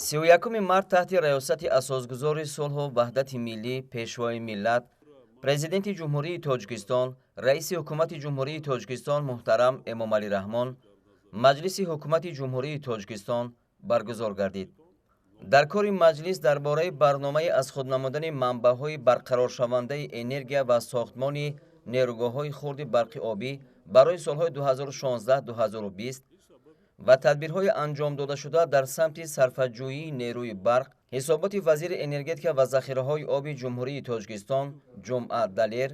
31 март таҳти раёсати асосгузори сулҳу ваҳдати миллӣ, Пешвои миллат, Президенти Ҷумҳурии Тоҷикистон, Раиси Ҳукумати Ҷумҳурии Тоҷикистон муҳтарам Эмомалӣ Раҳмон Маҷлиси Ҳукумати Ҷумҳурии Тоҷикистон баргузор гардид. Дар кори маҷлис дар бораи барномаи аз худ намудани манбаъҳои барқароршавандаи энергия ва сохтмони нерӯгоҳҳои хурди барқи обӣ барои солҳои 2016-2020 ва тадбирҳои анҷом додашуда дар самти сарфаҷӯии нерӯи барқ ҳисоботи вазири энергетика ва захираҳои оби Ҷумҳурии Тоҷикистон Ҷумъа Далер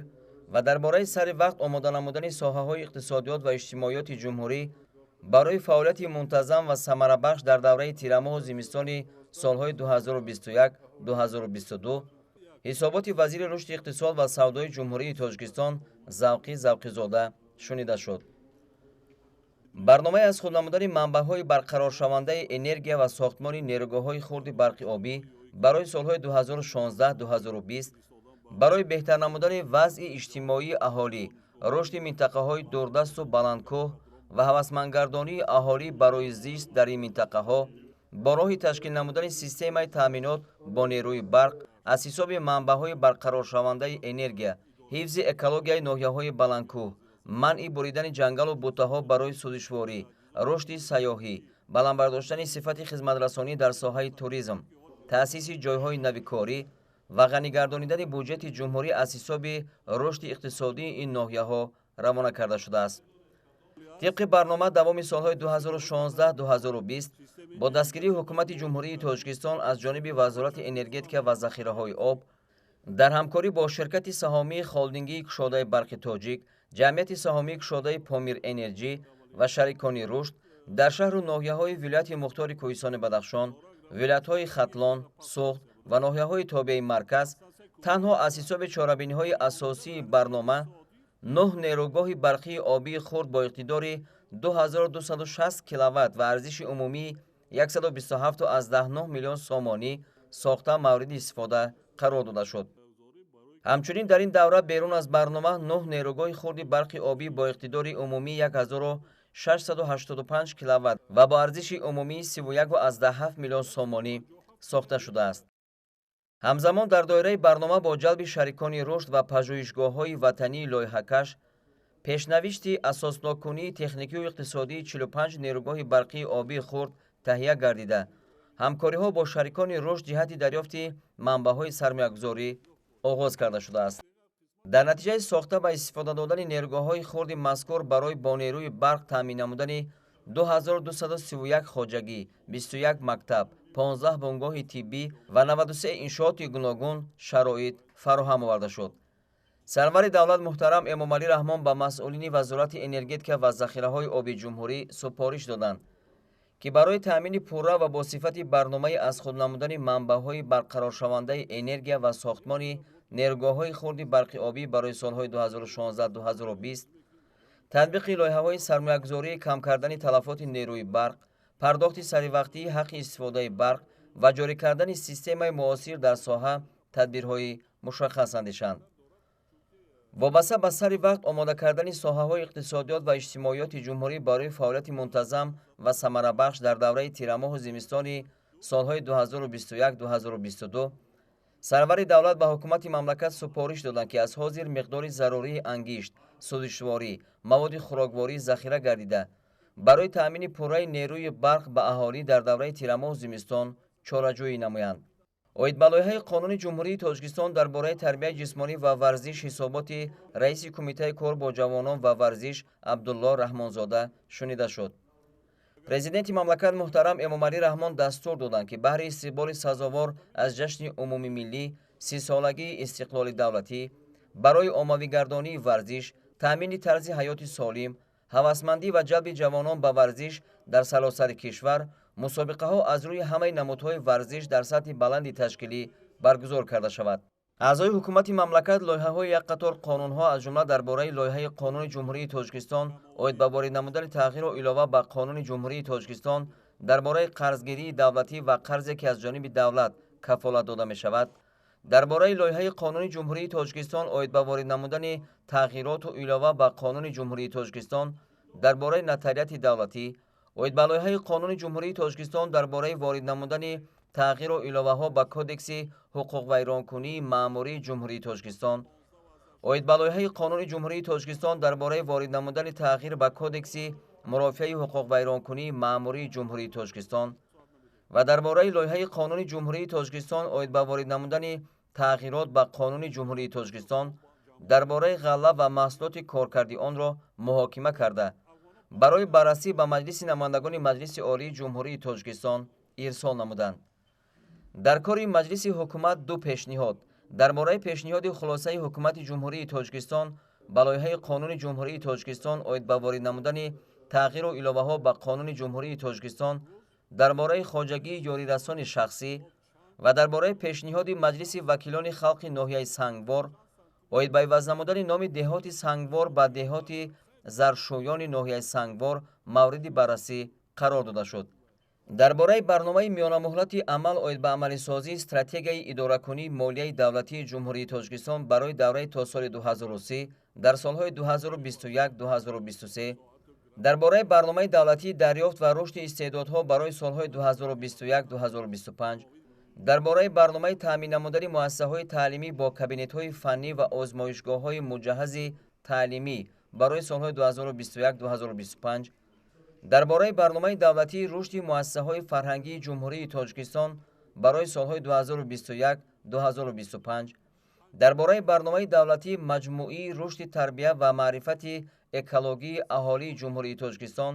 ва дар бораи сари вақт омода намудани соҳаҳои иқтисодиёт ва иҷтимоиёти ҷумҳурӣ барои фаъолияти мунтазам ва самарабахш дар давраи тирамоҳу зимистони солҳои 2021-2022 ҳисоботи вазири рушди иқтисод ва савдои Ҷумҳурии Тоҷикистон Завқӣ Завқизода шунида шуд. Барномаи аз худ намудани манбаъҳои барқароршавандаи энергия ва сохтмони нерӯгоҳҳои хурди барқи обӣ барои солҳои 2016-2020 барои беҳтар намудани вазъи иҷтимоии аҳолӣ, рушди минтақаҳои дурдасту баландкӯҳ ва ҳавасмандгардонии аҳолӣ барои зист дар ин минтақаҳо бо роҳи ташкил намудани системаи таъминот бо нерӯи барқ аз ҳисоби манбаъҳои барқароршавандаи энергия, ҳифзи экологияи ноҳияҳои баландкӯҳ, манъи буридани ҷангалу буттаҳо барои сӯзишворӣ, рушди сайёҳӣ, баланд бардоштани сифати хизматрасонӣ дар соҳаи туризм, таъсиси ҷойҳои нави корӣ ва ғанигардонидани буҷети ҷумҳурӣ аз ҳисоби рушди иқтисодии ин ноҳияҳо равона карда шудааст. Тибқи барнома, давоми солҳои 2016-2020 бо дастгирии Ҳукумати Ҷумҳурии Тоҷикистон аз ҷониби Вазорати энергетика ва захираҳои об дар ҳамкорӣ бо ширкати саҳомии холдингии кушодаи барқи тоҷик, ҷамъияти саҳомии кушодаи Помир Энерҷӣ ва шарикони рушд дар шаҳру ноҳияҳои вилояти мухтори Кӯҳистони Бадахшон, вилоятҳои Хатлон, Суғд ва ноҳияҳои тобеи марказ танҳо аз ҳисоби чорабиниҳои асосии барнома 9 нерӯгоҳи барқии обии хурд бо иқтидори 2260 киловатт ва арзиши умумии 127,9 миллион сомонӣ сохта мавриди истифода қарор дода шуд. Ҳамчунин дар ин давра берун аз барнома 9 нерӯгоҳи хурди барқи обӣ бо иқтидори умумии 1685 киловатт ва бо арзиши умумии 31,7 миллион сомонӣ сохта шудааст. Ҳамзамон дар доираи барнома бо ҷалби шарикони рушд ва пажӯҳишгоҳҳои ватании лоиҳакаш пешнавишти асосноккунии техникию иқтисодии 45 нерӯгоҳи барқии обии хурд таҳия гардида, ҳамкориҳо бо шарикони рушд ҷиҳати дарёфти манбаъҳои сармоягузорӣ оғоз карда шудааст. Дар натиҷаи сохта ба истифода додани нерӯгоҳҳои хурди мазкур барои бо нерӯи барқ таъмин намудани 2231 хоҷагӣ, 21 мактаб, 15 бунгоҳи тиббӣ ва 93 иншооти гуногун шароит фароҳам оварда шуд. Сарвари давлат муҳтарам Эмомалӣ Раҳмон ба масъулини Вазорати энергетика ва захираҳои оби ҷумҳурӣ супориш доданд, ки барои таъмини пурра ва бо сифати барномаи аз худ намудани манбаъҳои барқароршавандаи энергия ва сохтмони нерӯгоҳҳои хурди барқи обӣ барои солҳои 2016-2020 татбиқи лоиҳаҳои сармоягузории кам кардани талафоти нерӯи барқ, пардохти саривақтии ҳаққи истифодаи барқ ва ҷорӣ кардани системаи муосир дар соҳа тадбирҳои мушаххас андешанд. Вобаста ба сари вақт омода кардани соҳаҳои иқтисодиёт ва иҷтимоиёти ҷумҳурӣ барои фаъолияти мунтазам ва самарабахш дар давраи тирамоҳу зимистони солҳои 2021-2022 сарвари давлат ба ҳукумати мамлакат супориш доданд, ки аз ҳозир миқдори зарурии ангишт, сӯзишворӣ, маводи хӯрокворӣ захира гардида, барои таъмини пурраи нерӯи барқ ба аҳолӣ дар давраи тирамоҳу зимистон чораҷӯӣ намоянд. Оид ба лоиҳаи Қонуни Ҷумҳурии Тоҷикистон дар бораи тарбияи ҷисмонӣ ва варзиш ҳисоботи раиси Кумитаи кор бо ҷавонон ва варзиш Абдулло Раҳмонзода шунида шуд. Президенти мамлакат муҳтарам Эмомалӣ Раҳмон дастур доданд, ки баҳри истиқболи сазовор аз ҷашни умумимиллӣ 30-солагии истиқлоли давлатӣ барои оммавигардонии варзиш, таъмини тарзи ҳаёти солим, ҳавасмандӣ ва ҷалби ҷавонон ба варзиш дар саросари кишвар мусобиқаҳо аз рӯи ҳамаи намудҳои варзиш дар сатҳи баланди ташкилӣ баргузор карда шавад. Аъзои ҳукумати мамлакат лоиҳаҳои як қатор қонунҳо, аз ҷумла дар бораи лоиҳаи Қонуни Ҷумҳурии Тоҷикистон оид ба ворид намудани тағйиру илова ба Қонуни Ҷумҳурии Тоҷикистон дар бораи қарзгирии давлатӣ ва қарзе, ки аз ҷониби давлат кафолат дода мешавад, дар бораи лоиҳаи Қонуни Ҷумҳурии Тоҷикистон оид ба ворид намудани тағйироту илова ба Қонуни Ҷумҳурии Тоҷикистон дар бораи нотариати давлатӣ, оид ба лоиҳаи Қонуни Ҷумҳурии Тоҷикистон дар бораи ворид намудани Тағйиру иловаҳо ба Кодекси ҳуқуқвайронкунии маъмурии Ҷумҳурии Тоҷикистон, оид ба лоиҳаи Қонуни Ҷумҳурии Тоҷикистон дар бораи ворид намудани тағйир ба Кодекси мурофиаи ҳуқуқвайронкунии маъмурии Ҷумҳурии Тоҷикистон ва дар бораи лоиҳаи Қонуни Ҷумҳурии Тоҷикистон оид ба ворид намудани тағйирот ба Қонуни Ҷумҳурии Тоҷикистон дар бораи ғалла ва маҳсулоти коркарди онро муҳокима карда, барои баррасӣ ба Маҷлиси намояндагони Маҷлиси Олии Ҷумҳурии Тоҷикистон ирсол намуданд. Дар кори Маҷлиси ҳукумат ду пешниҳод дар бораи пешниҳоди хулосаи Ҳукумати Ҷумҳурии Тоҷикистон ба лоиҳаи Қонуни Ҷумҳурии Тоҷикистон оид ба ворид намудани тағйиру иловаҳо ба Қонуни Ҷумҳурии Тоҷикистон дар бораи хоҷагии ёрирасони шахсӣ ва дар бораи пешниҳоди Маҷлиси вакилони халқи ноҳияи Сангвор оид ба иваз намудани номи деҳоти Сангвор ба деҳоти Заршӯёни ноҳияи Сангвор мавриди баррасӣ қарор дода шуд. Дар бораи барномаи миёнамуҳлати амал оид ба амалисозии стратегияи идоракунии молияи давлатии Ҷумҳурии Тоҷикистон барои давраи то соли 2030 дар солҳои 2021-2023, дар бораи барномаи давлатии дарёфт ва рушди истеъдодҳо барои солҳои 2021-2025, дар бораи барномаи таъмин намудани муассисаҳои таълимӣ бо кабинетҳои фаннӣ ва озмоишгоҳҳои муҷаҳҳази таълимӣ барои солҳои 2021-2025, дар бораи барномаи давлатии рушди муассисаҳои фарҳангии Ҷумҳурии Тоҷикистон барои солҳои 2021-2025, дар бораи барномаи давлатии маҷмӯии рушди тарбия ва маърифати экологии аҳолии Ҷумҳурии Тоҷикистон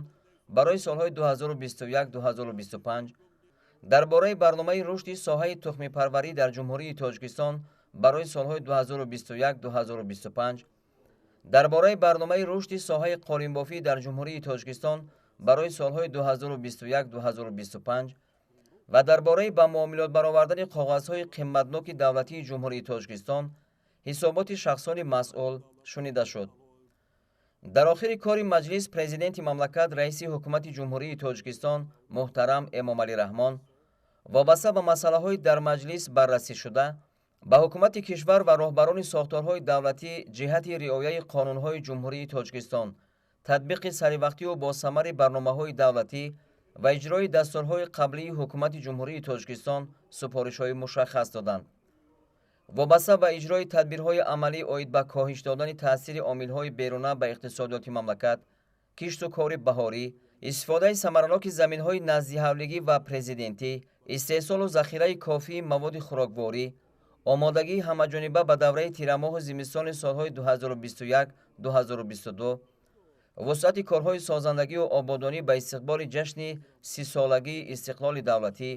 барои солҳои 2021-2025, дар бораи барномаи рушди соҳаи тухмипарварӣ дар Ҷумҳурии Тоҷикистон барои солҳои 2021-2025, дар бораи барномаи рушди соҳаи қолинбофӣ дар Ҷумҳурии Тоҷикистон барои солҳои 2021-2025 ва дар бораи ба муомилот баровардани коғазҳои қиматноки давлатии Ҷумҳурии Тоҷикистон ҳисоботи шахсони масъул шунида шуд. Дар охири кори маҷлис Президенти мамлакат, Раиси Ҳукумати Ҷумҳурии Тоҷикистон муҳтарам Эмомалӣ Раҳмон вобаста ба масъалаҳои дар маҷлис баррасӣ шуда ба ҳукумати кишвар ва роҳбарони сохторҳои давлатӣ ҷиҳати риояи қонунҳои Ҷумҳурии Тоҷикистон, татбиқи саривақтию босамари барномаҳои давлатӣ ва иҷрои дастурҳои қаблии Ҳукумати Ҷумҳурии Тоҷикистон супоришҳои мушаххас доданд. Вобаста ба иҷрои тадбирҳои амалӣ оид ба коҳиш додани таъсири омилҳои беруна ба иқтисодиёти мамлакат, кишту кори баҳорӣ, истифодаи самараноки заминҳои наздиҳавлигӣ ва президентӣ, истеҳсолу захираи кофии маводи хӯрокворӣ, омодагии ҳамаҷониба ба давраи тирамоҳу зимистони солҳои 2021-2022, вусъати корҳои созандагию ободонӣ ба истиқболи ҷашни 30-солагии истиқлоли давлатӣ,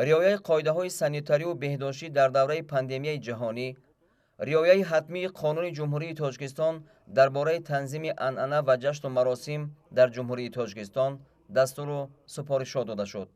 риояи қоидаҳои санитарию беҳдоштӣ дар давраи пандемияи ҷаҳонӣ, риояи ҳатмии Қонуни Ҷумҳурии Тоҷикистон дар бораи танзими анъана ва ҷашну маросим дар Ҷумҳурии Тоҷикистон дастуру супоришҳо дода шуд.